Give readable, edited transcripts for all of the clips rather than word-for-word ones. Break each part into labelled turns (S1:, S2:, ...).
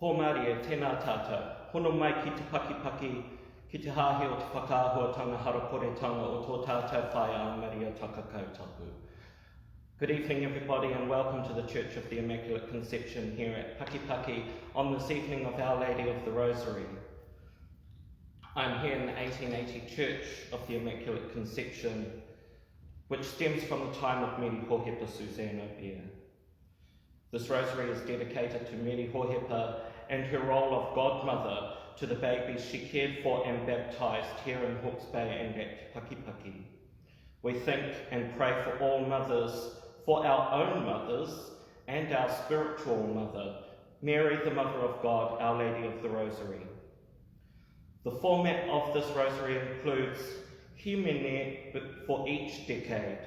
S1: Hōmarie, tēnā tātou. Hono mai ki te pakipaki, ki te hāhi o te whakaahuatanga harakoretanga o tō tātou whaea a Maria Takakau Tapu. Good evening everybody and welcome to the Church of the Immaculate Conception here at Pakipaki on this evening of Our Lady of the Rosary. I'm here in the 1880 Church of the Immaculate Conception, which stems from the time of Mary Hohepa Suzanne Aubert. This rosary is dedicated to Mary Hohepa and her role of godmother to the babies she cared for and baptised here in Hawke's Bay and at Pakipaki. We think and pray for all mothers, for our own mothers and our spiritual mother, Mary, the Mother of God, Our Lady of the Rosary. The format of this rosary includes himene for each decade.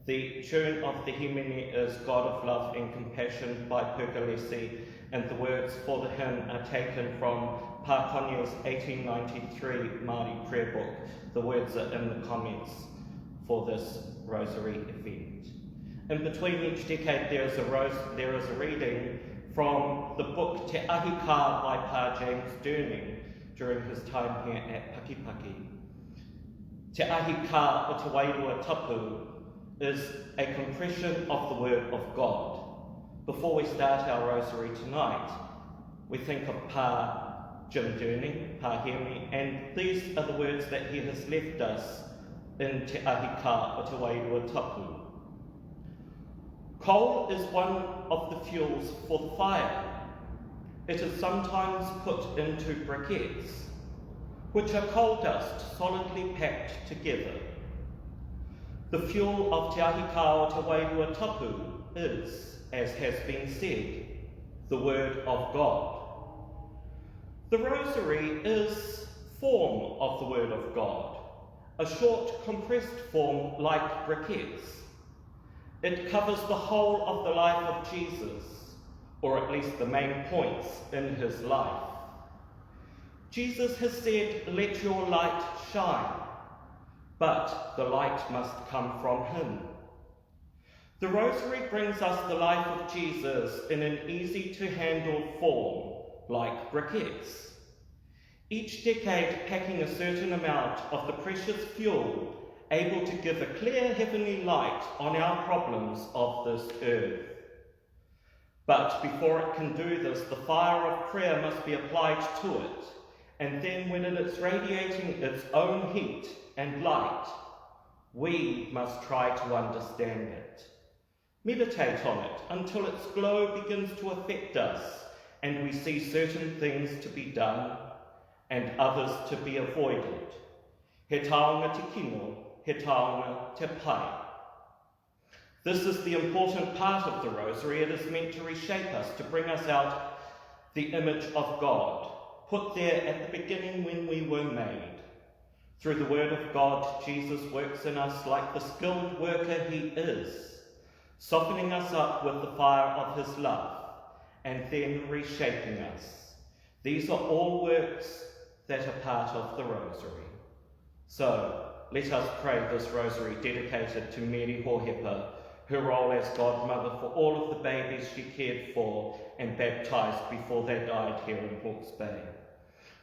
S1: The tune of the himene is God of Love and Compassion by Pergolesi, and the words for the hymn are taken from Pa Conyer's 1893 Māori prayer book. The words are in the comments for this rosary event. In between each decade, there is a, rose, there is a reading from the book Te Ahi Kā by Pa James Durning during his time here at Pakipaki. Te Ahi Kā o Te Wairua Tapu is a compression of the Word of God. Before we start our rosary tonight, we think of Pa Jim Durning, Pa Hemi, and these are the words that he has left us in Te Ahi Kā o Te Wairua Tapu. Coal is one of the fuels for the fire. It is sometimes put into briquettes, which are coal dust solidly packed together. The fuel of Te Ahi Kā o Te Wairua Tapu is, as has been said, the Word of God. The Rosary is form of the Word of God, a short compressed form like briquettes. It covers the whole of the life of Jesus, or at least the main points in his life. Jesus has said, Let your light shine, but the light must come from him. The Rosary brings us the life of Jesus in an easy to handle form, like briquettes. Each decade packing a certain amount of the precious fuel able to give a clear heavenly light on our problems of this earth. But before it can do this, the fire of prayer must be applied to it, and then when it is radiating its own heat and light, we must try to understand it. Meditate on it until its glow begins to affect us and we see certain things to be done and others to be avoided. He taonga te kino, he taonga te pai. This is the important part of the rosary. It is meant to reshape us, to bring us out the image of God, put there at the beginning when we were made. Through the word of God, Jesus works in us like the skilled worker he is, softening us up with the fire of his love and then reshaping us. These are all works that are part of the rosary. So, let us pray this rosary dedicated to Mary Hohepa, her role as godmother for all of the babies she cared for and baptised before they died here in Hawke's Bay.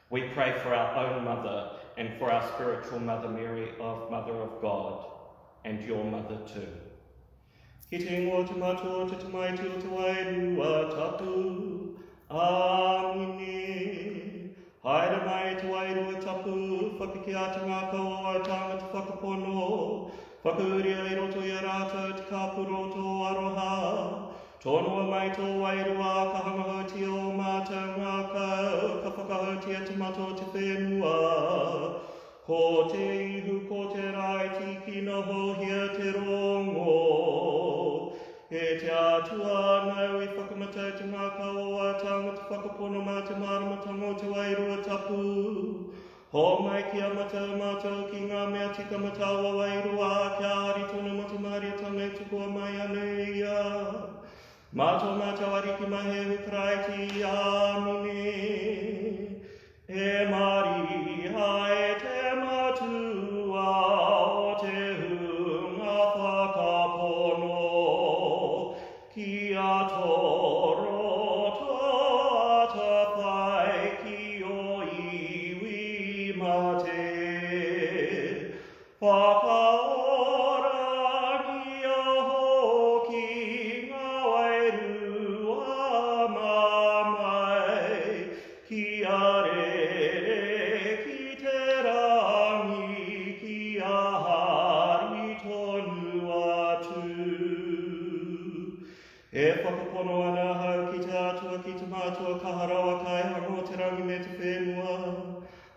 S1: We pray for our own mother and for our spiritual mother Mary of Mother of God and your mother too. Ki te ingoa te matua te tamaiti o te wairua tapu. Amine. Haere mai te wairua tapu, whakakia te ngākau o au tāngata whakapono, whakauria i roto i a rātou te kāpura o tō aroha. Tonoa mai tō wairua, ka hangahoutia ō mātou ngākau, ka whakahoutia te mata o te whenua. Ko te ihu, ko te raiti, kinahohia te rongo. E te Atua, nāu i whakamatau te ngākau o ā tāngata whakapono mā te māramatanga o te Wairua Tapu. Homai ki a matou matou ki nga mea tika ma taua wairua, kia hari tonu mo te marietanga e tukua mai ana e ia. Ma to matou Ariki ma Hehu Karaiti. Amine. E Maria e te Matua o te hunga whakapono, kia toro to atawhai. Kaha Rawa Kaihanga o te rangi me te whenua,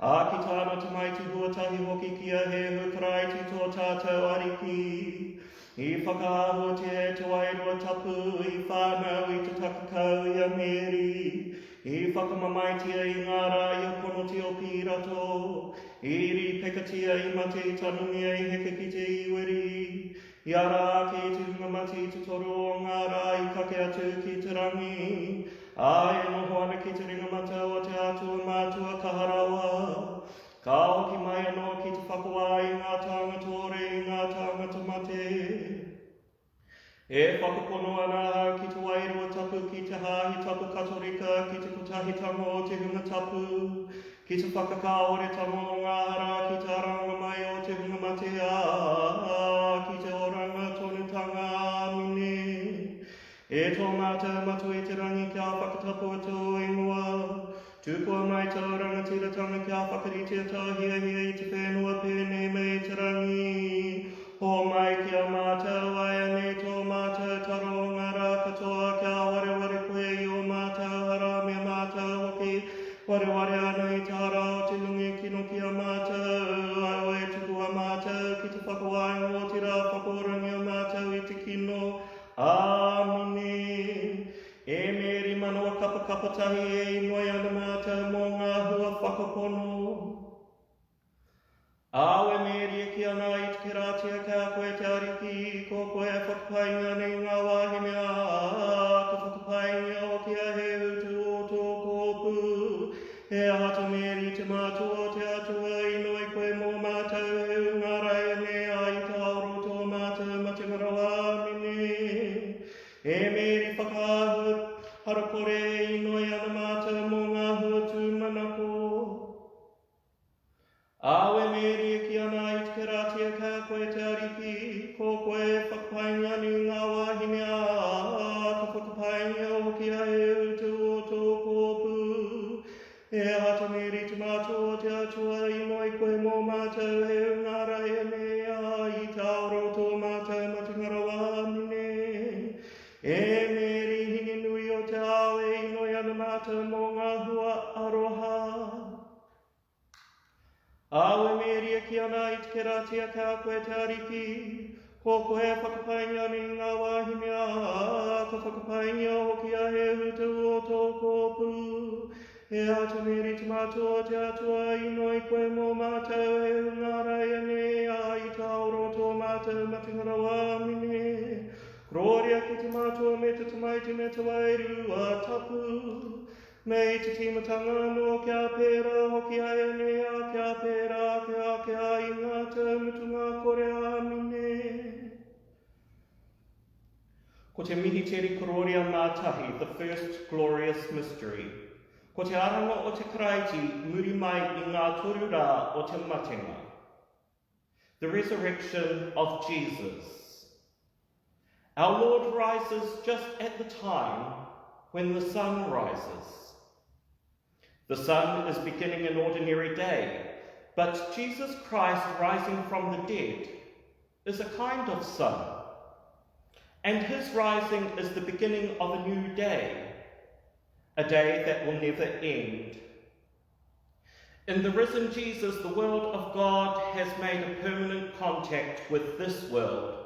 S1: ā, ki Tāna Tamaiti Huatahi hoki ki a Hēhu Karaiti tō tātou Ariki, i whakaahuatia e te Wairua Tapu, i whānau i te takakau i a Mēri, i whakamamaetia i ngā rā i a Ponotio Pīrato, i rīpekatia, i mate, i tanumia, i heke ki te iweri, i ara ake i te hunga mate i te toru o ngā rā i kake atu ki te rangi, ā, e noho ana ki te ringa matau o te Atua Matua Kaha Rawa. Ka hoki mai anō ki te whakawā i ngā tāngata ora i ngā tāngata mate. E whakapono ana ahau ki te Wairua Tapu, ki te Hāhi Tapu Katorika, ki te kotahitanga o te hunga tapu, ki te whakakāhoretanga o ngā hara, ki te aranga mai o te hunga mate, ā, ki te oranga tonutanga. Āmine. E tō mātou Matua i te rangi, kia whakatapua tō ingoa. Tukua mai tō rangatiratanga kia whakaritea tō hiahia i te whenua pēnei me te rangi. Hōmai ki a mātou āianei tō mātou taro o ngā rā katoa, kia wareware koe i ō mātou hara me mātou hoki wareware ana i te hara o te hunga kino ki a mātou, aua e tukua mātou ki te whakawainga otirā whakaorangia mātou i te kino. Āmine. E Mēri manawa kapakapa tahi e inoi ana mātou mō ngā hua whakapono. Āwe Mēri e kī ana i te keratia ki a koe te Ariki, ko koe e whakapaingia nei ngā wāhine ā, ka whakapaingia hoki a Hēhu te o tō kōpū. He aha ta Mēri te Matua o te Atua, inoi koe mō mātou he hunga raianei ā i te haoro tō mātou matenga rawa. Āmine. E Mēri whakaahua harakore e inoi ana mātou mō ngā hua tūmanako. Āwe Mēri e kī ana i te keratia ki a koe te Ariki, ko koe e whakapaingia ana i ngā wāhine ā, ka whakapaingia hoki a Hēhu te o tō kōpū. E aha ta Mēri te Matua o te Atua, inoi koe mō mātou he hunga raianei, ā, i tāoro tō mātou matenga rawa. Āmine. E Mēri, Hine nui o te ao, e inoi ana mātou mō ngā hua aroha. Āwe Mēri e kī ana i te keratia ki a koe te Ariki, ko koe e whakapaingia ana i ngā wāhine ā, ka whakapaingia hoki a Hēhu te ua o tō kōpū. E Ata Mēri te Matua o te Atua, inoi koe mō mātou he hunga raianei, ā, i tāoro tō mātou matenga rawa. Āmine. Korōria ki te Matua me te Tamaiti me te Wairua Tapu. Me i te tīmatanga anō kia pērā hoki āianei ā, kia pērā ake ake ā i ngā tau mutunga kore. Āmine. Ko te Mihiteri Korōria Mātahi, The First Glorious Mystery. Ko te aranga o te Karaiti muri mai i ngā toru rā o te matenga. The Resurrection of Jesus. Our Lord rises just at the time when the sun rises. The sun is beginning an ordinary day, but Jesus Christ rising from the dead is a kind of sun. And his rising is the beginning of a new day, a day that will never end. In the risen Jesus, the world of God has made a permanent contact with this world.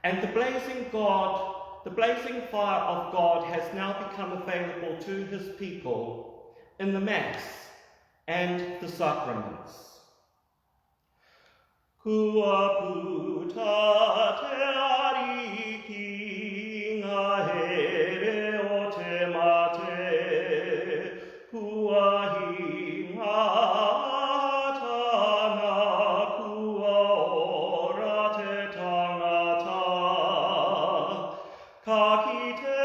S1: And the blazing God, the blazing fire of God has now become available to his people in the Mass and the sacraments. Kua puta te Ariki i ngā here o te mate, kua hinga tāna, kua ora te tangata. Ka kite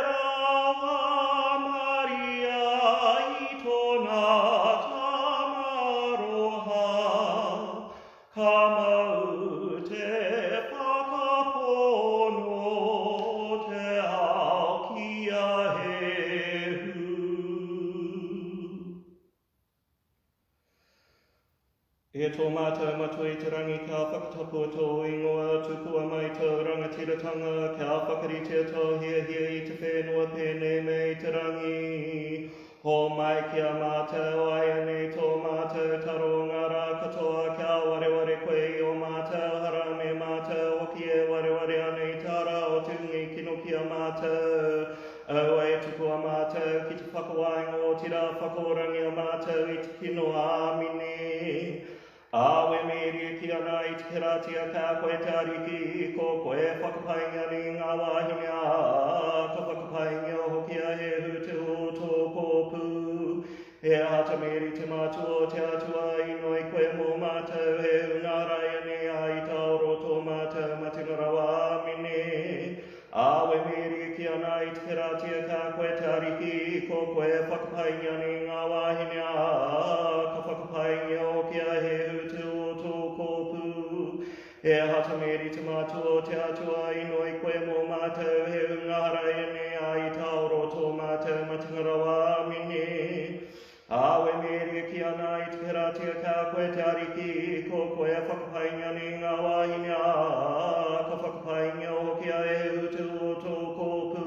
S1: rawa Maria i tōna tama aroha, ka mau te whakapono. E tō mātou Matua i te rangi, kia whakatapua tō ingoa, tukua mai tō rangatiratanga, kia whakaritea tō hiahia i te whenua pēnei me i te rangi. Hōmai ki a mātou āianei tō mātou taro ngā rā katoa, kia wareware koe i ō mātou hara me mātou hoki e wareware ana i te hara o te hunga i kino ki a mātou. Aua e tukua mātou ki te whakawainga otirā whakaorangia mātou i te kino. Āmine. Āwe Mēri e kī ana i te keratia kia koe te Ariki, ko koe e whakapaingia nei i ngā wāhine, ā, ka whakapaingia hoki a Hēhu te o tō kōpū. He aha ta Mēri te Matua o te Atua, inoi koe mō mātou, he hunga raianei, ā, i tāoro tō mātou matenga rawa. Āmine. Āwe Mēri e kī ana i te keratia kia koe te Ariki, ko koe e whakapaingia nei ngā wāhine, ā, ka whakapaingia hoki a Hēhu te o tō kōpū. He aha ta Mēri te Matua o te Atua, inoi koe mō mātou, he hunga hara ēnei, ā, i tāoro tō mātou matenga rawa. Āmine. Āwe Mēri e kī ana i te keratia kia koe te Ariki, ko koe e whakapaingia nei ngā wāhine, ā, ka whakapaingia hoki a Ehu te o tō kōpū.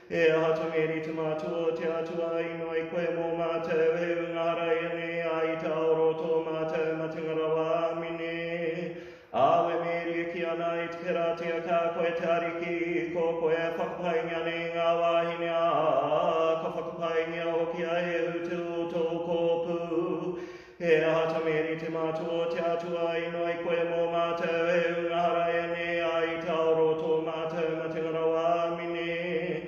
S1: He aha ta Mēri te Matua o te Atua, inoi koe mō mātou, he hunga hara ēnei, ā, i te aoro tō mātou matenga rawa. Āmine. Āwe Mēri e kī ana i te keratia kia koe te Ariki, ko koe e whakapaingia nei ngā wāhine, ā, ka whakapaingia hoki a Hēhu te o tō kōpū. He aha ta Mēri te Matua o te Atua, inoi koe mō mātou, he hunga hara ēnei, ā, i tāoro tō mātou matenga rawa. Āmine.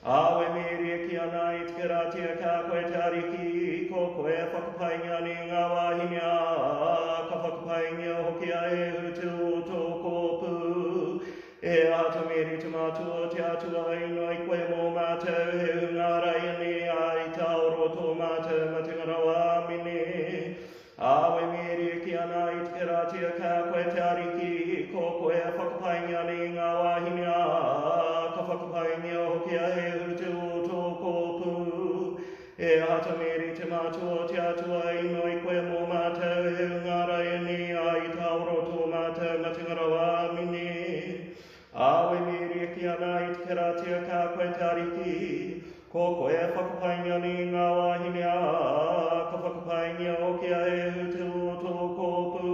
S1: Āwe Mēri e kī ana i te keratia kia koe te Ariki, ko koe e whakapaingia nei ngā wāhine, ā, ka whakapaingia hoki a Hēhu te o tō kōpū. E aha ta Mēri te Matua o te Atua, inoi koe mō mātou, he hunga raianei, ā, i tāoro tō mātou matenga rawa. Āmine. Āwe Mēri e kī ana i te keratia kia koe te Ariki, ko koe e whakapaingia nei i ngā wāhine, ā, ka whakapaingia hoki a Hēhu te o tō kōpū. E aha ta Mēri te Matua o te Atua, inoi koe mō mātou, he hunga raianei, ā, i tāoro tō mātou matenga rawa. Āmine. Āwe Mēri e kī ana i te keratia kia koe te Ariki, ko koe e whakapaingia nei i ngā wāhine, ā, ka whakapaingia hoki a Hēhu te o tō kōpū.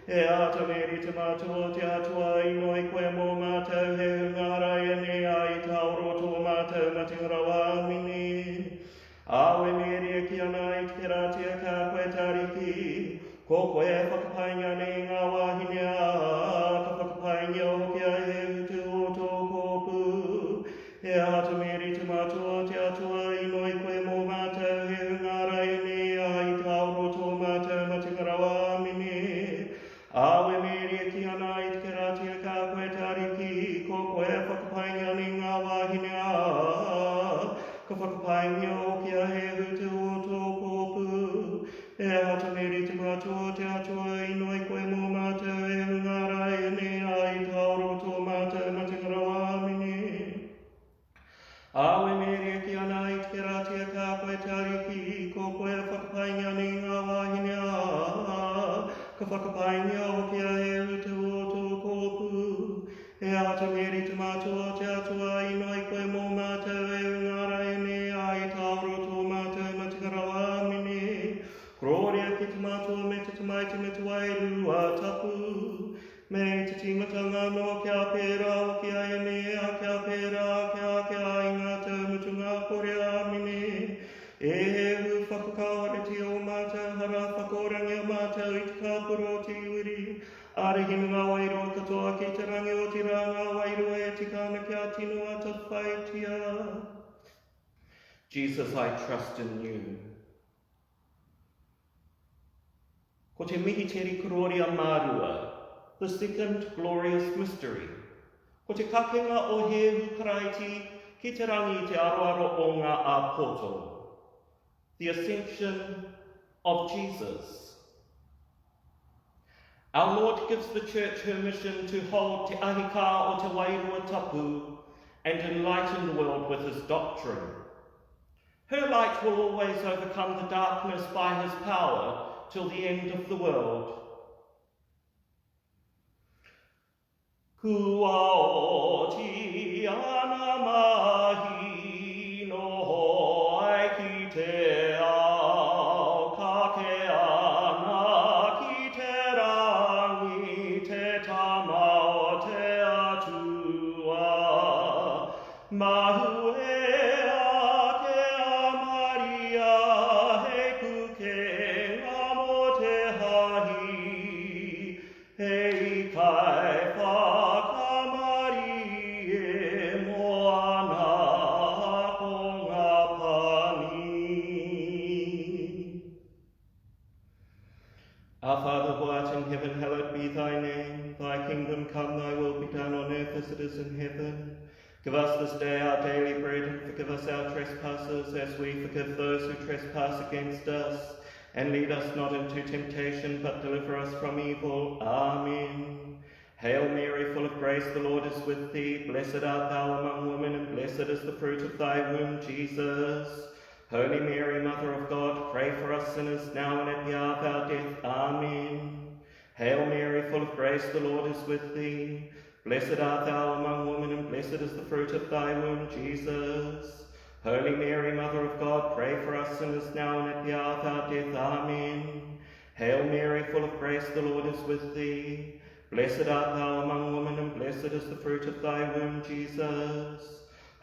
S1: E āta Mēri te Matua o te Atua, inoi koe mō mātou, he hunga raianei, ā, i tāoro tō mātou matenga rawa. Āmine. Āwe Mēri e kī ana i te keratia kia koe te Ariki, ko koe e whakapaingia nei i ngā wāhine, ā, ka whakapaingia hoki a Hēhu te o tō kōpū. He aha ta Mēri te Matua o te Atua, inoi koe mō mātou, he hunga raianei, ā, i tāoro tō mātou matenga rawa. Āmine. Āwe Mēri e kī ana i te keratia kia koe te Ariki, ko koe e whakapaingia nei ngā wāhine, ā, ka whakapaingia hoki a Hēhu te o tō kōpū. E aha ta Mēri te Matua o te Atua, inoi koe mō mātou e hunga raianei, ā, i tāoro tō mātou matenga rawa. Āmine. Āwe Mēri e kī ana i te keratia kia koe te Ariki, ko koe e whakapaingia nei ngā wāhine, ā, ka whakapaingia hoki a Hēhu te o tō kōpū. E aha ta Mēri te Matua o te Atua, inoi koe mō mātou e hunga raianei, ā, i tāoro tō mātou matenga rawa. Āmine. Korōria ki te Matua me te Tamaiti me te Wairua Tapu. Me te tīmatanga anō kia pērā hoki āianei, ā, kia pērā ake ake ā i ngā tau mutunga kore. Āmine. E Hēhu, whakakāhoretia ō mātou hara, whakaorangia mātou i te kāpura o te iwiri, ārahina ngā wairua katoa ki te rangi, otirā ngā wairua e tika ana kia tino atawhaitia.
S2: Jesus, I trust in you. Ko te Mihiteri Kororia Mārua, The Second Glorious Mystery, ko te kakenga o Hēhu Karaiti ki te rangi i te aroaro o ngā āpōtoro, The Ascension of Jesus. Our Lord gives the Church her mission to hold Te Ahi Kā o Te Wairua Tapu and enlighten the world with his doctrine. Her light will always overcome the darkness by his power.
S1: till the end of the world. Kua oti ana mahi noho ai ki te ao, kake ana ki te rangi, te tama o te Atua. Mahue ake a Maria hei pukenga mo te hahi, Hei kai whakamarie mo ana akonga pani. Our Father who art in heaven, hallowed be thy name. Thy kingdom come, thy will be done on earth as it is in heaven. Give us this day our daily bread, and forgive us our trespasses, as we forgive those who trespass against us. And lead us not into temptation, but deliver us from evil. Amen. Hail Mary, full of grace, the Lord is with thee. Blessed art thou among women, and blessed is the fruit of thy womb, Jesus. Holy Mary, Mother of God, pray for us sinners now and at the hour of our death. Amen. Hail Mary, full of grace, the Lord is with thee. Blessed art thou among women, and blessed is the fruit of thy womb, Jesus. Holy Mary, Mother of God, pray for us sinners now and at the hour of our death. Amen. Hail Mary, full of grace, the Lord is with thee. Blessed art thou among women, and blessed is the fruit of thy womb, Jesus.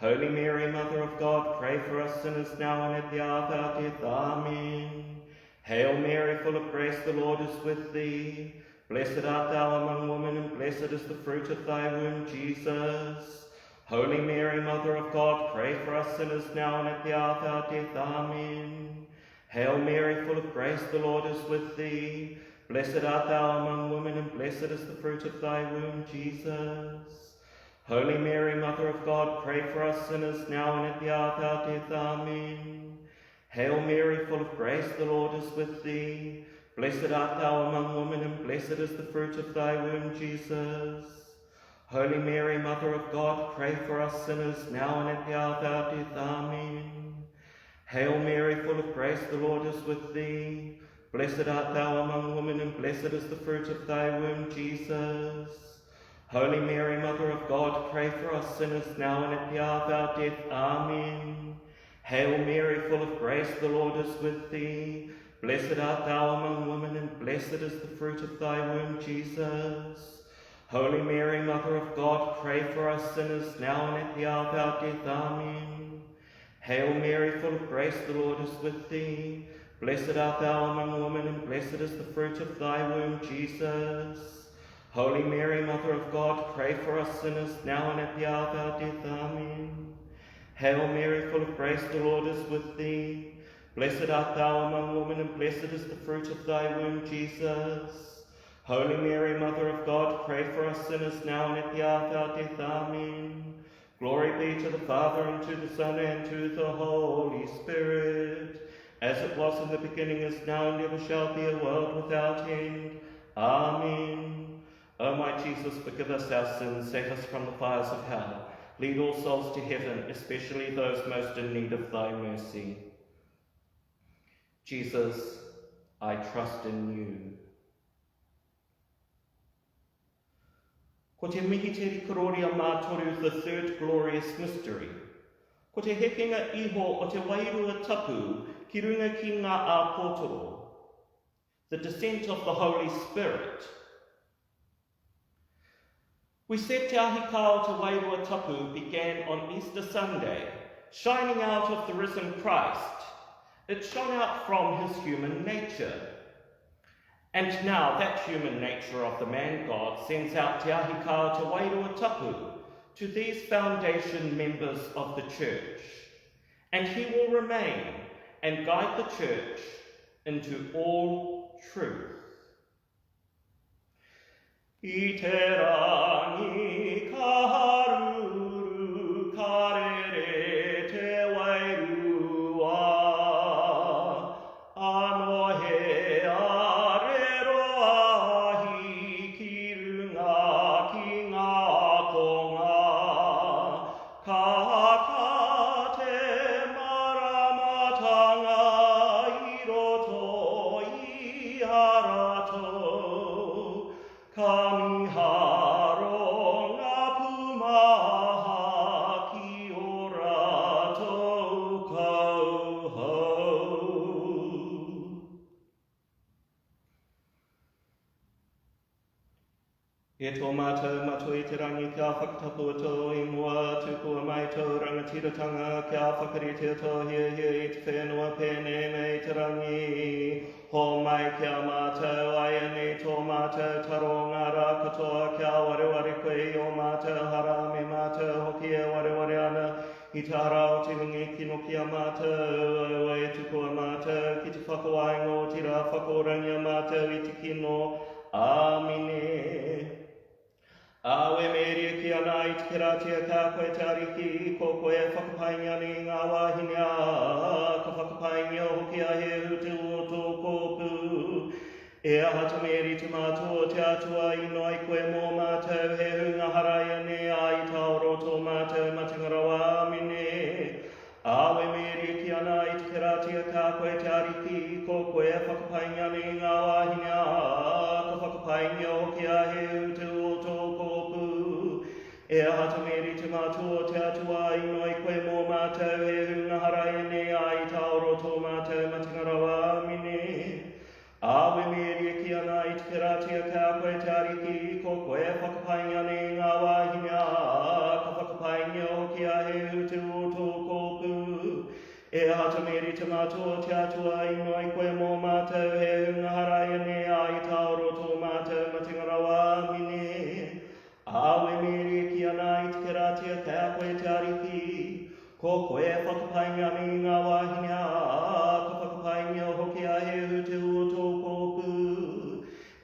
S1: Holy Mary, Mother of God, pray for us sinners now and at the hour of our death. Amen. Hail Mary, full of grace, the Lord is with thee. Blessed art thou among women, and blessed is the fruit of thy womb, Jesus. Holy Mary, Mother of God, pray for us sinners now and at the hour of our death. Amen. Hail Mary, full of grace, the Lord is with thee. Blessed art thou among women, and blessed is the fruit of thy womb, Jesus. Holy Mary, Mother of God, pray for us sinners now and at the hour of our death. Amen. Hail Mary, full of grace, the Lord is with thee. Blessed art thou among women, and blessed is the fruit of thy womb, Jesus. Holy Mary, Mother of God, pray for us sinners, now and at the hour of our death. Amen. Hail Mary, full of grace, the Lord is with thee. Blessed art thou among women, and blessed is the fruit of thy womb, Jesus. Holy Mary, Mother of God, pray for us sinners, now and at the hour of our death. Amen. Hail Mary, full of grace, the Lord is with thee. Blessed art thou among women, and blessed is the fruit of thy womb, Jesus. Holy Mary, Mother of God, pray for us sinners, now and at the hour of our death. Amen. Hail Mary, full of grace, the Lord is with thee. Blessed art thou among women, and blessed is the fruit of thy womb, Jesus. Holy Mary, Mother of God, pray for us sinners, now and at the hour of our death. Amen. Hail Mary, full of grace, the Lord is with thee. Blessed art thou among women, and blessed is the fruit of thy womb, Jesus. Holy Mary, Mother of God, pray for us sinners now and at the hour of our death. Amen. Glory be to the Father, and to the Son, and to the Holy Spirit, as it was in the beginning, is now, and ever shall be, a world without end. Amen. O my Jesus, forgive us our sins, save us from the fires of hell. Lead all souls to heaven, especially those most in need of thy mercy. Jesus, I trust in you. Ko te Mihiteri Kororia Mātoru the third glorious mystery. Ko te hekenga iho o te Wairua Tapu ki runga ki ngā āpotoro. The descent of the Holy Spirit. We said Te Ahi Kā o Te Wairua Tapu began on Easter Sunday, shining out of the risen Christ. It shone out from his human nature. And now that human nature of the man God sends out Te Ahi Kā o Te Wairua Tapu to these foundation members of the church. And he will remain and guide the church into all truth. I te rangi ka haruru, ka rere te wairua, Ano he arero ahi ki runga ki ngā ākonga, Ka kā te māramatanga i roto i a.
S2: E tō mātou Matua i te rangi, kia whakatapua tō ingoa, tukua mai tō rangatiratanga, kia whakaritea tō hiahia i te whenua pēnei me i te rangi. Hōmai ki a mātou āianei tō mātou taro ngā rā katoa, kia wareware koe i ō mātou hara me mātou hoki e wareware ana i te hara o te hunga i kino ki a mātou, aua e tukua mātou ki te whakawainga otirā whakaorangia mātou i te kino. Āmine. Āwe Mēria ki ana i te keratia kia koe te Ariki, ko koe e whakapaingia ana i ngā wāhine, ā, ka whakapaingia hoki a Hēhu te o tō kōpū. E aha te Mēri te Matua o te Atua, inoi koe mō mātou, he hunga hara ianei, ā, i tāoro tō mātou matenga rawa. Āmine. Āwe Mēria ki ana i te keratia kia koe te Ariki, ko koe e whakapaingia ana i ngā wāhine, ā, ka whakapaingia hoki a Hēhu te o tō kōpū. E aha te Mēri te Matua o te Atua, inoi koe mō mātou, he hunga hara ēnei, ā, i tāoro tō mātou matenga rawa. Āmine. Āwe Mēria ki ana i te keratia kia koe te Ariki, ko koe e whakapaingia ana i ngā wāhine, ā, ka whakapaingia hoki a Hēhu te o tō kōpū. E aha te Mēri te Matua o te Atua, inoi koe mō mātou, he hunga hara ianei, ā, i tāoro tō mātou matenga rawa. Āmine. Āwe Mēria ki ana i te keratia kei a koe te Ariki, ko koe e whakapaingia ana i ngā wāhine, ā, ka whakapaingia hoki a Hēhu te o tō kōpū.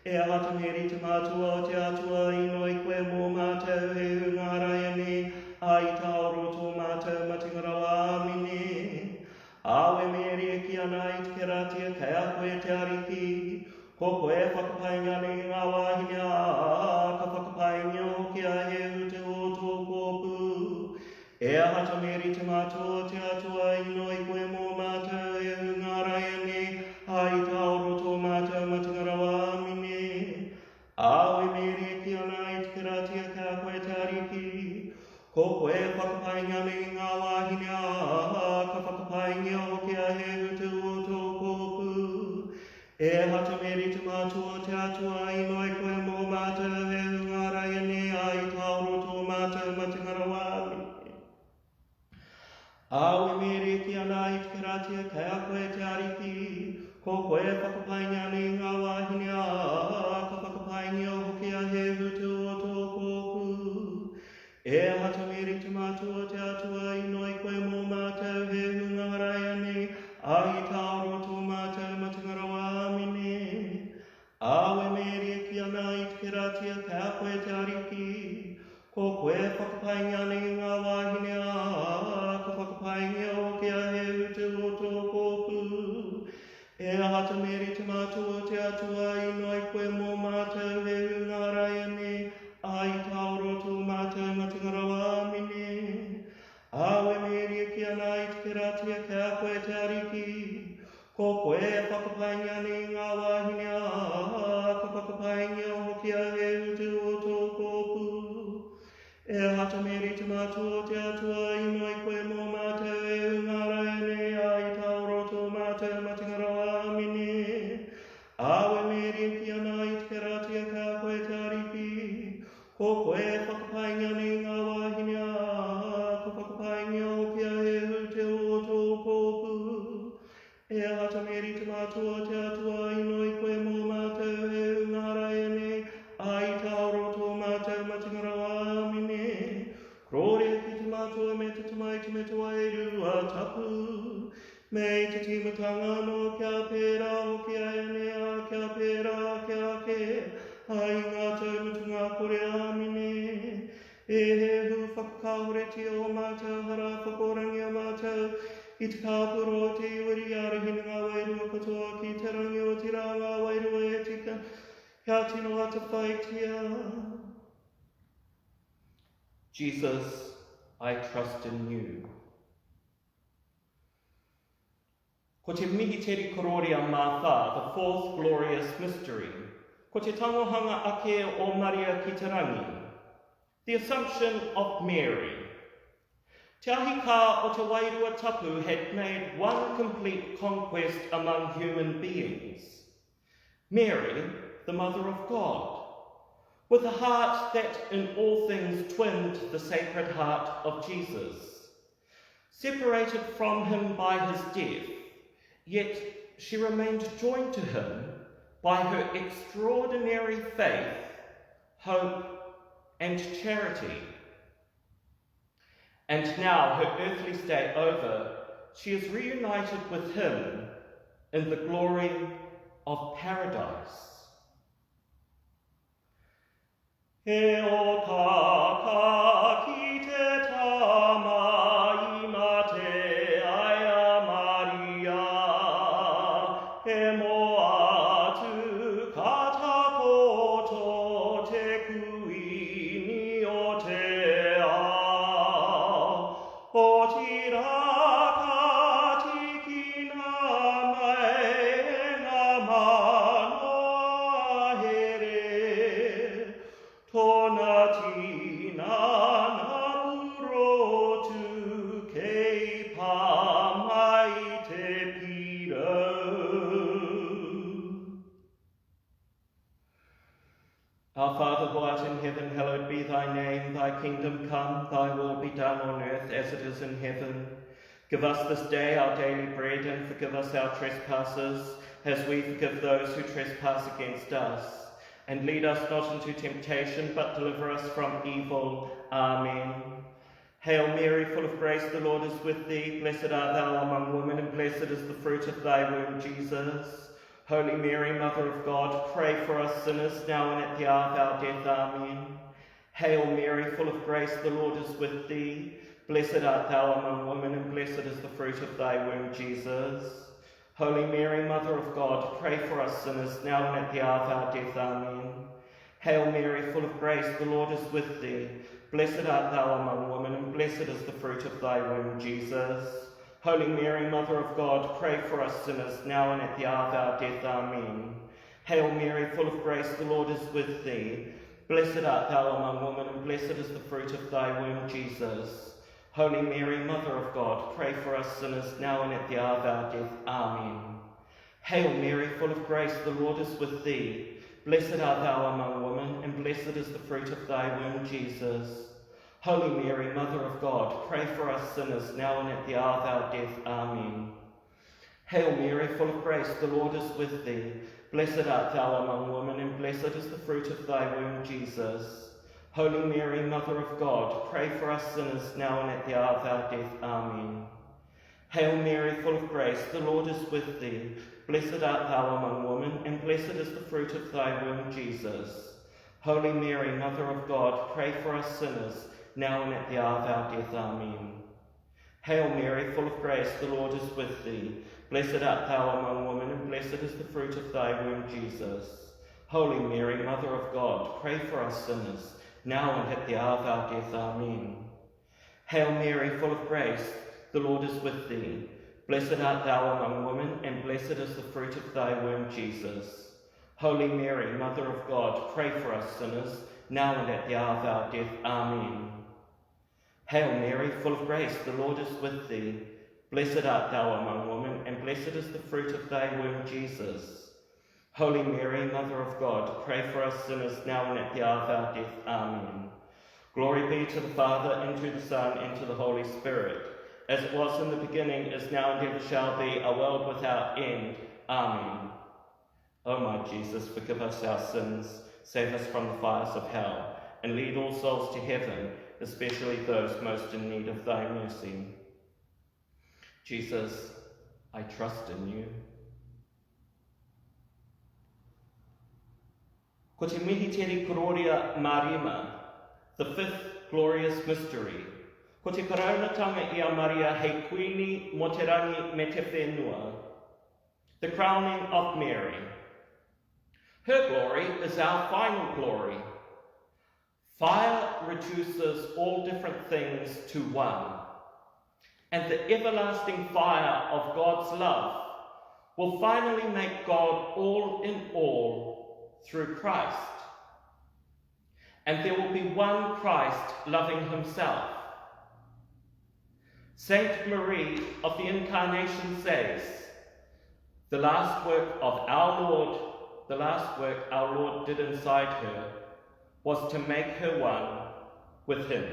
S2: E aha te Mēri te Matua o te Atua, inoi koe mō mātou, he hunga hara ianei, ā, i tāoro tō mātou matenga rawa. Āmine. Āwe Mēria ki ana i te keratia kei a koe te Ariki, ko koe e whakapaingia ana i ngā wāhine, ā, ka whakapaingia hoki a Hēhu te o tō kōpū. E aha ta Mēri te Matua o te Atua, inoi koe mō mātou, he hunga raianei, ā, i tāoro tō mātou matenga rawa. Āmine. Āwe Mēria ki ana i te keratia ki a koe te Ariki, ko koe e whakapaingia ana i ngā wāhine, ā, ka whakapaingia hoki a Hēhu te o tō kōpū. E aha te Mēri te Matua o te Atua, inoi koe mō mātou, he hunga raianei, ā, i tāoro tō mātou matenga rawa. Āmine. Āwe Mēria ki ana i te keratia kei a koe te Ariki, ko koe e whakapaingia ana i ngā wāhine, ā, ka whakapaingia hoki a Hēhu te o tō kōpū. E aha te Mēri te Matua o te Atua, inoi koe mō mātou, he hunga hara ianei, ā, i tāoro tō mātou matenga rawa. Āmine. Āwe Mēria ki ana i te keratia kei a koe te Ariki, ko koe e whakapaingia ana i ngā wāhine, ā, ka whakapaingia hoki a Hēhu te o tō kōpū. E aha te Mēri te Matua o te Atua, inoi koe mō mātou, he hunga raianei, ā, i tāoro tō mātou matenga rawa. Āmine. Āwe Mēria ki ana i te keratia kei a koe te Ariki, Ko koe e whakapaingia ana i ngā wāhine, ā, ka whakapaingia hoki a Hēhu te o tō kōpū. E aha te Mēri te Matua o te Atua, inoi koe mō mātou e hunga raianei, ā, i tāoro tō mātou matenga rawa. Āmine. Āwe Mēria ki ana i te keratia ki a koe te Ariki, ko koe e whakapaingia ana i ngā wāhine, ā, ka whakapaingia hoki a Hēhu te o tō kōpū. E aha te Mēri te Matua o te Atua, inoi koe mō mātou, he hunga raianei, ā, i tāoro tō mātou matenga rawa. Āmine. Korōria ki te Matua me te Tamaiti me te Wairua Tapu, me te tīmatanga anō kia pērā hoki āianei, ā, kia pērā ake ake, ā, i ngā tau mutunga kore. Āmine. E Hēhu, whakakāhoretia ō mātou hara, whakaorangia mātou i te kāpura o te iwiri, ārahina ngā wairua katoa ki te rangi, otirā ngā wairua e tika, kia tino atawhaitia.
S1: Jesus, I trust in you. Ko te Mihiteri Korōria Māwhā, the fourth glorious mystery, ko te tangohanga ake o Maria ki te rangi, the Assumption of Mary. Te ahi kā o te Wairua Tapu had made one complete conquest among human beings. Mary, the Mother of God. With a heart that in all things twinned the Sacred Heart of Jesus. Separated from him by his death, yet she remained joined to him by her extraordinary faith, hope, and charity. And now, her earthly stay over, she is reunited with him in the glory of paradise. He o kaka ki te tama i mate ai a Maria, he moa atu ka takoto te kuini o te ao. Otirā ka tīkina mai e ngā mano here, tōna tinana purotu kei pā mai te pirau. Our Father who art in heaven, hallowed be thy name. Thy kingdom come, thy will be done on earth as it is in heaven. Give us this day our daily bread, and forgive us our trespasses, as we forgive those who trespass against us. And lead us not into temptation, but deliver us from evil. Amen. Hail Mary, full of grace, the Lord is with thee. Blessed art thou among women, and blessed is the fruit of thy womb, Jesus. Holy Mary, Mother of God, pray for us sinners, now and at the hour of our death. Amen. Hail Mary, full of grace, the Lord is with thee. Blessed art thou among women, and blessed is the fruit of thy womb, Jesus. Holy Mary, Mother of God, pray for us sinners, now and at the hour of our death. Amen. Hail Mary, full of grace, the Lord is with thee. Blessed art thou among women, and blessed is the fruit of thy womb, Jesus. Holy Mary, Mother of God, pray for us sinners, now and at the hour of our death. Amen. Hail Mary, full of grace, the Lord is with thee. Blessed art thou among women, and blessed is the fruit of thy womb, Jesus. Holy Mary, Mother of God, pray for us sinners, now and at the hour of our death. Amen. Hail Mary, full of grace, the Lord is with thee. Blessed art thou among women, and blessed is the fruit of thy womb, Jesus. Holy Mary, Mother of God, pray for us sinners, now and at the hour of our death. Amen. Hail Mary, full of grace, the Lord is with thee. Blessed art thou among women, and blessed is the fruit of thy womb, Jesus. Holy Mary, Mother of God, pray for us sinners, now and at the hour of our death. Amen. Hail Mary, full of grace, the Lord is with thee. Blessed art thou among women, and blessed is the fruit of thy womb, Jesus. Holy Mary, Mother of God, pray for us sinners, now and at the hour of our death. Amen. Hail Mary, full of grace, the Lord is with thee. Blessed art thou among women, and blessed is the fruit of thy womb, Jesus. Holy Mary, Mother of God, pray for us sinners, now and at the hour of our death. Amen. Hail Mary, full of grace, the Lord is with thee. Blessed art thou among women, and blessed is the fruit of thy womb, Jesus. Holy Mary, Mother of God, pray for us sinners, now and at the hour of our death. Amen. Hail Mary, full of grace, the Lord is with thee. Blessed art thou among women, and blessed is the fruit of thy womb, Jesus. Holy Mary, Mother of God, pray for us sinners, now and at the hour of our death. Amen. Glory be to the Father, and to the Son, and to the Holy Spirit, as it was in the beginning, is now, and ever shall be, a world without end. Amen. O my Jesus, forgive us our sins, save us from the fires of hell, and lead all souls to heaven, especially those most in need of thy mercy. Jesus, I trust in you. Ko te Mihiteri Kororia Mārima, the fifth glorious mystery. Ko te karaunatanga i a Maria hei Kuini mō te rangi me te whenua. The crowning of Mary. Her glory is our final glory. Fire reduces all different things to one. And the everlasting fire of God's love will finally make God all in all through Christ. And there will be one Christ loving himself. Saint Marie of the Incarnation says, The last work of our Lord, the last work our Lord did inside her, was to make her one with him.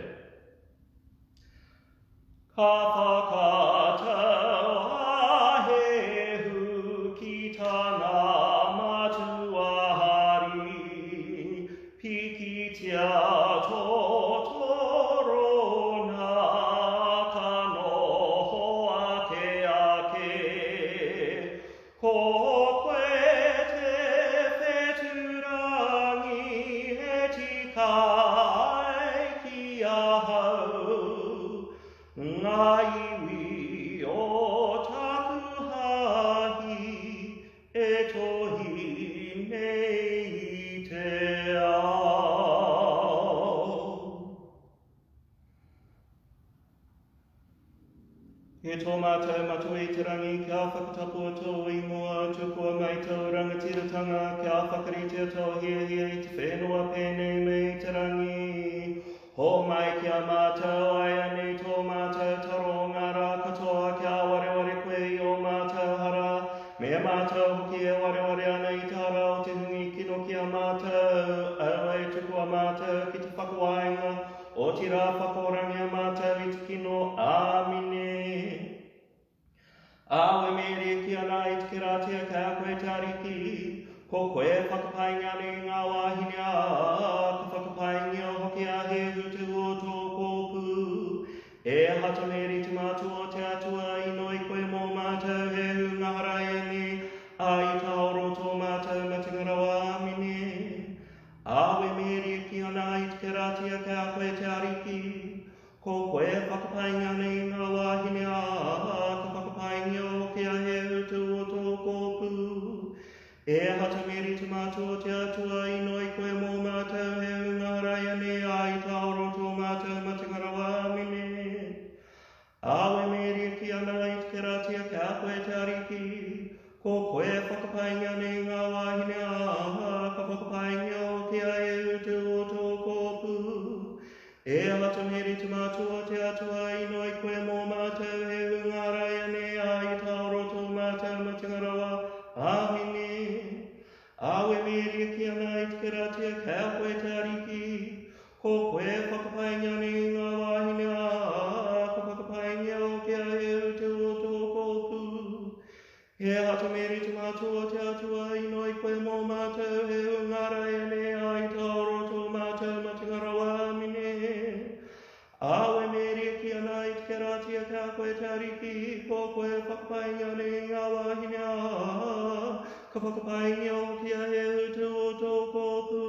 S1: Ka whakatau a Hehu ki tana matua hari, Pikitia tō torona ka noho ake ake. Ko koe te whetūrangi e tika ai ki ahau, ngā iwi o taku hāhi e tohi nei i te ao. E tō mātou Matua i te rangi, kia whakatapua tō ingoa, tukua mai tō rangatiratanga, kia whakaritea tō hiahia i te whenua pēnei me i te rangi. Hōmai ki a mātou āianei tō mātou taro o ngā rā katoa, kia wareware koe i ō mātou hara, me mātou hoki e wareware ana i te hara o te hungi kino ki a mātou, aua e tukua mātou ki te whakawainga, Otirā whakaorangia mātou i te kino. Āmine. Āwe Mēri e kī ana i te keratia kei a koe te Ariki, ko koe e whakapaingia ana i ngā wāhine, ā, ka whakapaingia hoki a Hēhu te hua o tō kōpū. E Hata Mēri te Matua o te Atua, inoi koe mō mātou he hunga hara ēnei, ā, i tāoro tō mātou matenga rawa. Āmine. Āwe Mēri e kī ana i te keratia kei a koe te Ariki, ko koe e whakapaingia ana i ngā wāhine, ā, ka whakapaingia hoki a Hēhu te o tō kōpū. E Hata Mēri te Matua o te Atua, inoi koe mō mātou he hunga raianei, ā, i tāoro tō mātou matenga rawa. Āmine. Āwe Mēri e kī ana i te keratia kei a koe te Ariki, ko koe e whakapaingia nei i ngā wāhine, ā, ka whakapaingia hoki a Iehu te o tō kōpū. E Hata Mēri te Matua o te Atua, inoi koe mō mātou he hunga raianei, ā, i tāoro tō mātou matenga rawa. Āmine. Āwe Mēri e kī ana i te keratia kei a koe te Ariki, Ko koe e whakapaingia nei i ngā wāhine, ā, ka whakapaingia hoki a Hēhu te o tō kōpū. He aha te Mēri te Matua o te Atua, inoi koe mō mātou he hunga raianei, ā, i tāoro tō mātou matenga rawa. Āmine. Āwe Mēri e kī ana i te keratia kei a koe te Ariki, ko koe e whakapaingia nei i ngā wāhine, ā, ka whakapaingia hoki a Hēhu te o tō kōpū.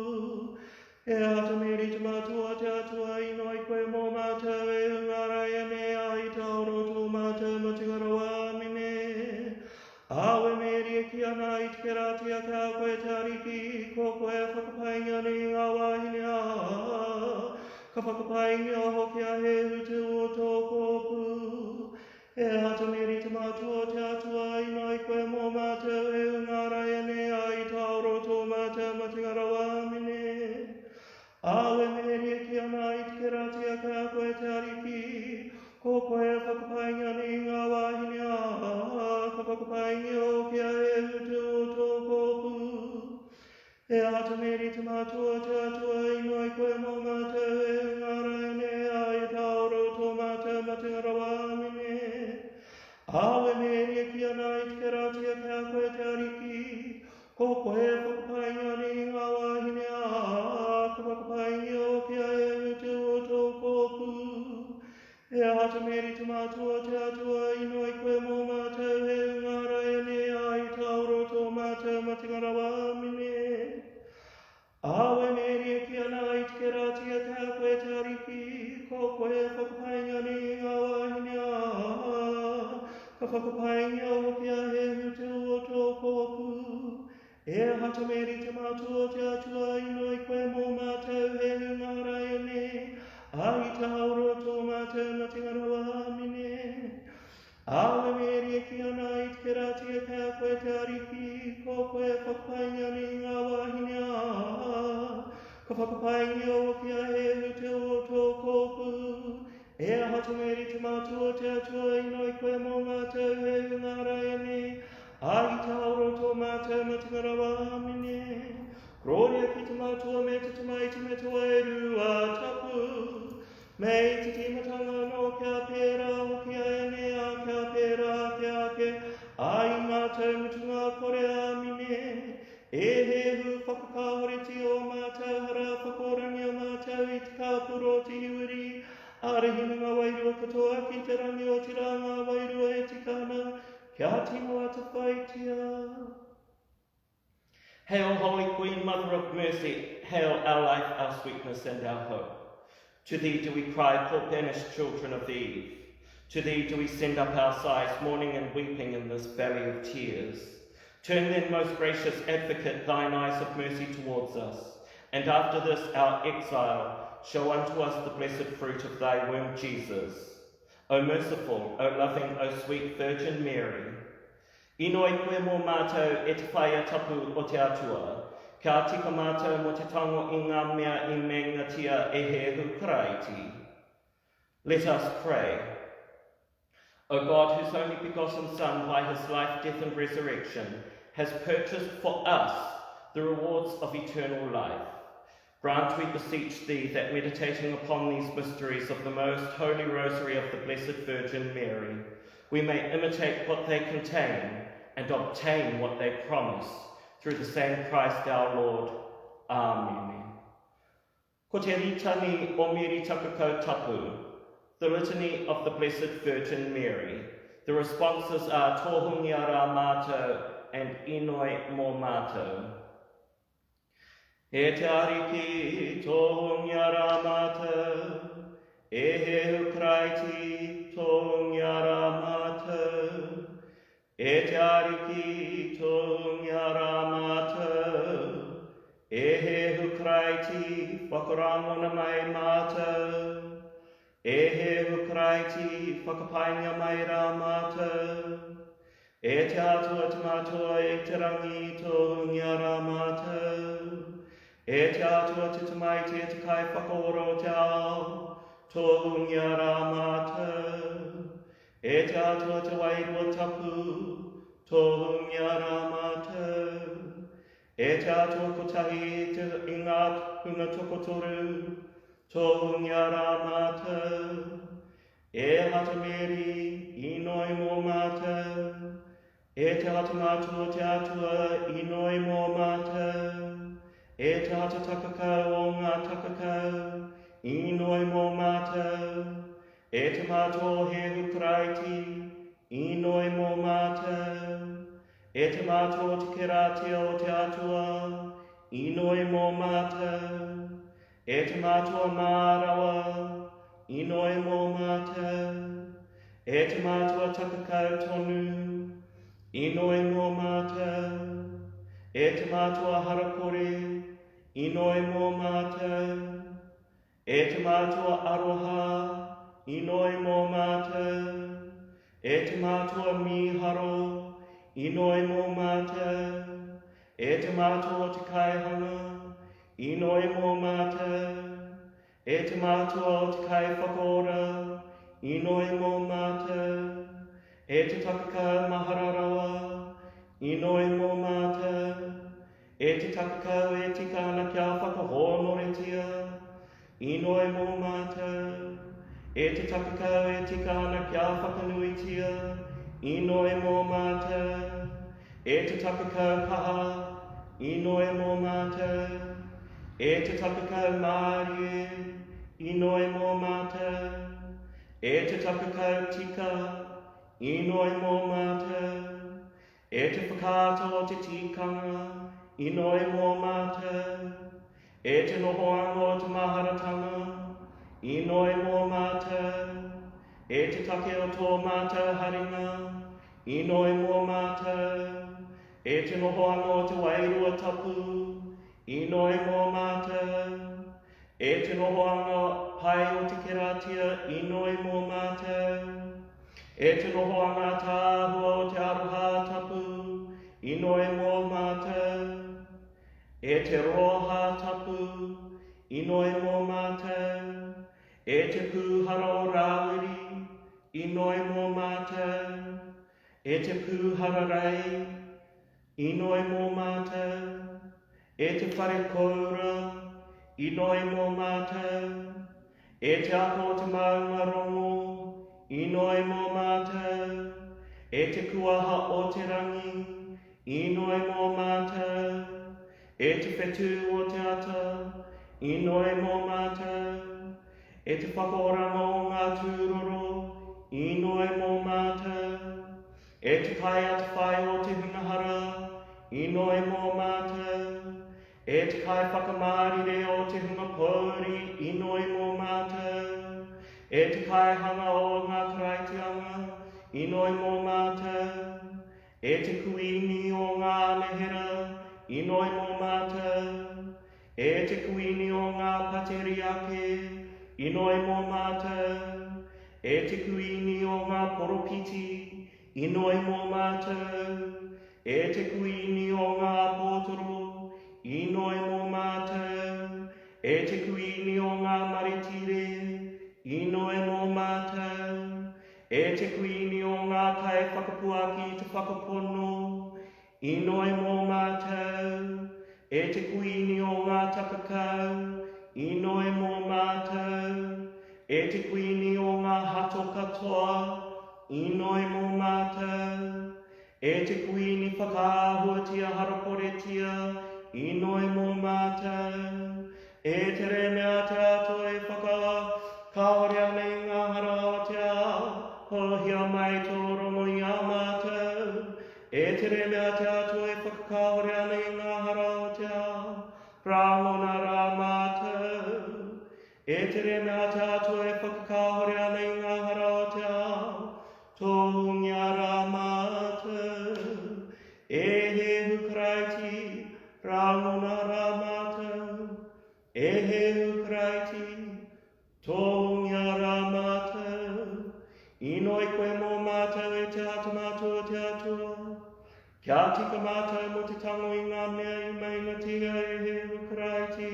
S1: E Ata Mēri te Matua o te Atua, inoi koe mō mātou e hunga raianei, ā, i tāoro tō mātou matenga rawa. Āmine. Āwe Mēri e kī ana i te keratia kei a koe te Ariki, ko koe e whakapaingia nei i ngā wāhine, ā, ka whakapaingia hoki a Hēhu te o tō kōpū. E Ata Mēri te Matua o te Atua, inoi koe mō mātou e hunga raianei, ā, i tāoro tō mātou matenga rawa. Āmine. Āwe Mēri e kī ana i te keratia kei a koe te Ariki, ko koe e whakapaingia nei i ngā wāhine, ā, ka whakapaingia hoki a Hēhu te o tō kōpū. E Ata Mēri te Matua o te Atua, inoi koe mō mātou e hunga raianei, ā, i tāoro tō mātou matenga rawa. Āmine. Āwe Mēri e kī ana i te keratia kei a koe te Ariki, ko koe e whakapaingia nei i ngā wāhine, ā, ka whakapaingia hoki a Hēhu te o tō kōpū. E Ata Mēri te Matua o te Atua, inoi koe mō mātou he hunga raianei, ā, i tāoro tō mātou matenga rawa. Āmine. Āwe Mēri e kī ana i te keratia kei a koe te Ariki, ko koe e whakapaingia nei i ngā wāhine, ā, ka whakapaingia hoki a Hēhu te o tō kōpū. E Hata Mēri te Matua o te Atua, inoi koe mō mātou he hunga raianei, ā, i te haora o tō mātou matenga rawa. Āmine. Āwe Mēri e kī ana i te keratia kei a koe te Ariki, ko koe e whakapaingia nei i ngā wāhine, ā, ka whakapaingia hoki a Hēhu te o tō kōpū. E Hata Mēri te Matua o te Atua, inoi koe mō mātou he hunga raianei, ā, i te haora o tō mātou matenga rawa. Āmine.
S2: Gloria ki te Matua me te Tamaiti me te Wairua Tapu, me te tīmatanga anō kia pērā hoki āianei ā, kia pērā ake ake, ā, i ngā tau mutunga kore. Āmine. E Hēhu, whakakāhoretia ō mātou hara, whakaorangia mātou i te kāpura o te hiwiri, ārahina ngā wairua katoa ki te rangi, otirā ngā wairua e tika ana kia tino atawhaitia.
S1: Hail, Holy Queen, Mother of Mercy, hail our life, our sweetness and our hope. To thee do we cry, poor banished children of Eve. To thee do we send up our sighs, mourning and weeping in this valley of tears. Turn then, most gracious advocate, thine eyes of mercy towards us, and after this our exile, show unto us the blessed fruit of thy womb, Jesus. O merciful, O loving, O sweet Virgin Mary, Inoi koe mō mātou e te Whaea Tapu o te Atua, kia tika mātou mō te tango i ngā mea i meingatia e Hēhu Karaiti. Let us pray. O God, whose only begotten Son, by his life, death and resurrection, has purchased for us the rewards of eternal life, grant, we beseech thee, that meditating upon these mysteries of the most holy rosary of the Blessed Virgin Mary, we may imitate what they contain and obtain what they promise, through the same Christ our Lord. Amen. Ko te Ritani o Meri Takakau Tapu, the Litany of the Blessed Virgin Mary. The responses are Tohungia rā mātou and Inoi mō mātou. E te Ariki, tohungia rā mātou, e Hehu Karaiti, tohungia rā mātou. E te Ariki, tohungia rā mātou, e Hehu Karaiti, whakarangona mai mātou. E Hēhu Karaiti, whakapaingia mai rā mātou. E te Atua te Matua i te rangi, tohungia rā mātou. E te Atua te Tamaiti e te Kaiwhakaora o te ao, tohungia rā mātou. E te Atua te Wairua Tapu, tohungia rā mātou. E te Atua kotahi te i ngā hunga tokotoru, tohungia rā mātou. E Hata Meri, inoi mō mātou. E te Hata Matua o te Atua, inoi mō mātou. E te Hata Takakau o ngā Takakau, inoi mō mātou. E te Matua o Hēhu Karaiti, inoi mō mātou. E te Matua o te Keratia o te Atua, inoi mō mātou. E te Matua mā rawa, inoi mō mātou. E te Matua takakau tonu, inoi mō mātou. E te Matua harakore, inoi mō mātou. E te Matua aroha, inoi mō mātou. E te Matua mīharo, inoi mō mātou. E te Matua o te Kaihanga, inoi mō mātou. E te Matua o te Kaiwhakaora, inoi mō mātou. E te Takakau mahara rawa, inoi mō mātou. E te Takakau e tika ana kia whakahōnoretia, inoi mō mātou. E te Takakau e tika ana kia whakanuitia, inoi mō mātou. E te Takakau kaha, inoi mō mātou. E te Takakau mārie, inoi mō mātou. E te Takakau tika, inoi mō mātou. E te whakaata o te tikanga, inoi mō mātou. E te nohoanga o te maharatanga, inoi mō mātou. E te take o tō mātou haringa, inoi mō mātou. E te nohoanga o te Wairua Tapu, inoi mō mātou. E te nohoanga pai o te keratia, inoi mō mātou. E te nohoanga ataahua o te aroha tapu, inoi mō mātou. E te roha tapu, inoi mō mātou. E te pūhara o Rāwiri, inoi mō mātou. E te pūhara rei, inoi mō mātou. E te whare kōura, inoi mō mātou. E te ako o te maunga rongo, inoi mō mātou. E te kuaha o te rangi, inoi mō mātou. E te whetū o te ata, inoi mō mātou. E te whakaoranga o ngā tūroro, inoi mō mātou. E te kai atawhai o te hunga hara, inoi mō mātou. E te kai whakamārire o te hunga pōuri, inoi mō mātou. E te kaihanga o ngā Karaitiana, inoi mō mātou. E te Kuini o ngā Anahera, inoi mō mātou. E te Kuini o ngā Pateriake, inoi mō mātou. E te Kuini o ngā Poropiti, inoi mō mātou. E te Kuini o ngā Apōtoro, inoi mō mātou. E te Kuini o ngā Maretire, inoi mō mātou. E te Kuini o ngā kaiwhakapuaki i te whakapono, inoi mō mātou. E te Kuini o ngā takakau, inoi mō mātou. E te Kuini o ngā hato katoa, inoi mō mātou. E te Kuini whakaahuatia harakoretia, inoi mō mātou. E te Reme a te Atua e whakakāhore ana i ngā hara o te ao, houhia mai tō rongo i a mātou. E te Reme a te Atua e whakakāhore ana i ngā hara o te ao, rangona rā mātou. E te Reme a te Atua e whakakāhore ana i ngā hara o te ao, tohungia rā mātou. E Hēhu Karaiti, rangona rā mātou. E Hēhu Karaiti, tohungia rā mātou. Inoi koe mō mātou e te Ata Matua o te Atua. Kia tika mātou mō te tango i ngā mea i meingatia e Hēhu Karaiti.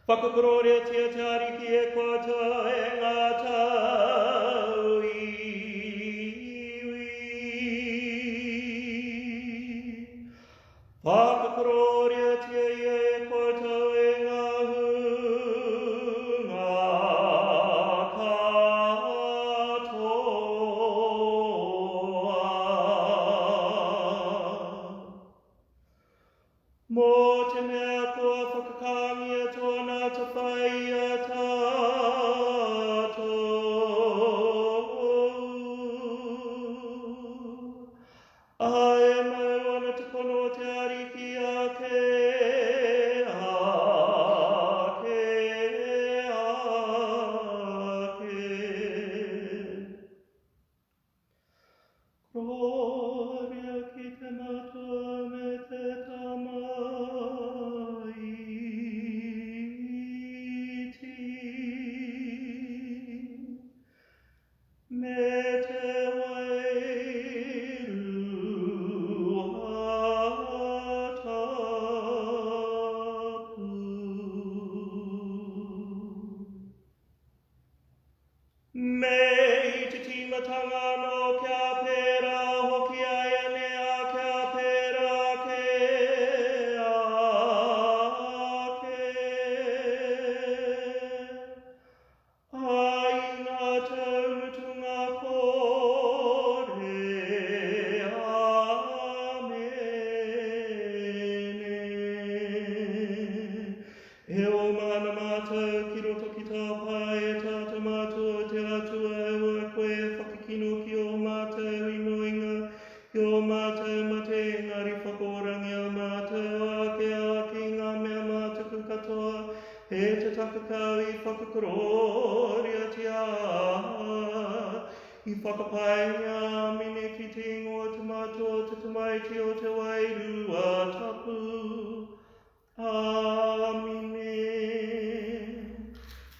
S1: Whakakorōriatia te Ariki e koutou e ngā tauiwi. Whakakorōriatia ia e koutou e ngā hunga katoa. Mō te mea kua whakakāngia tōna atawhai i a tātou. Ā, e mau ana te pono o te Ariki ake, ake, ake. Gloria ki te Matua me te Tama iti, me te Wairua Tapu. Me i te tīmatanga anō kia pērā hoki āianei ā kia pērā ake ake. Ā i ngā tau mutunga kore. Āmene. E oma ana mātou ki roto ki tā pae e tātou mātua o te Atua, aua koe e whakakino ki ō mātou inoinga, ki ō mātou mate, engari whakaorangia mātou ake ake i ngā mea mātuku katoa, e te takakau i whakakorōriatia, i whakapaingia āmine ki te ingoa o te Matua, o te Tamaiti, o te Wairua Tapu. Āmine.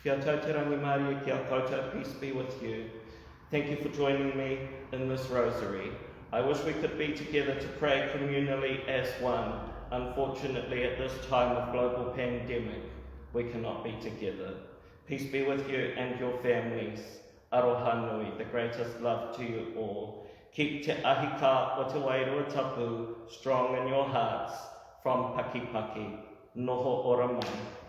S1: Kia tau te rangimārie ki a koutou, peace be with you. Thank you for joining me in this rosary. I wish we could be together to pray communally as one. Unfortunately, at this time of global pandemic, we cannot be together. Peace be with you and your families. Aroha nui, the greatest love to you all. Keep te ahika o te wairua tapu strong in your hearts. from Pakipaki. Noho ora mai.